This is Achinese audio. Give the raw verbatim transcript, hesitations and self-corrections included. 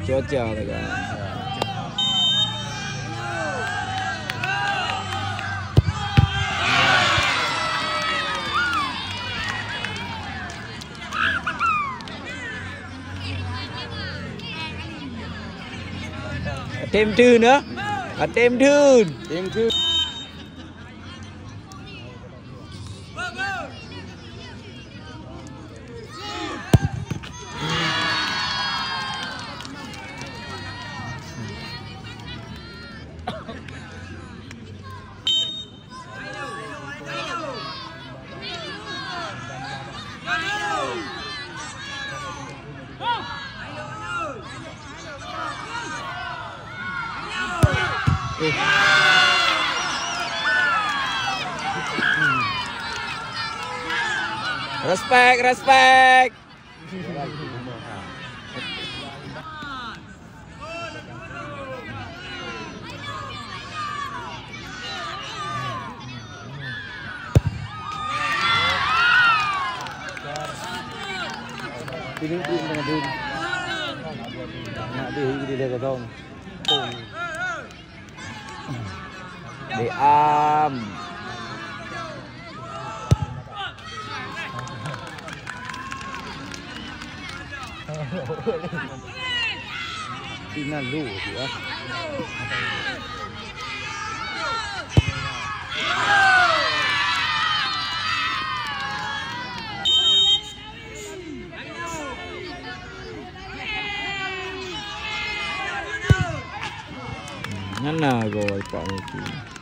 Cuaca lagak. Tem theun, eh? Tem theun. Tem theun. Respect, respect. Piling-piling tengah dun. Nak deh, ini dia kosong. Diam. Ina lu tu ah. Nyan na gol Pak Niki.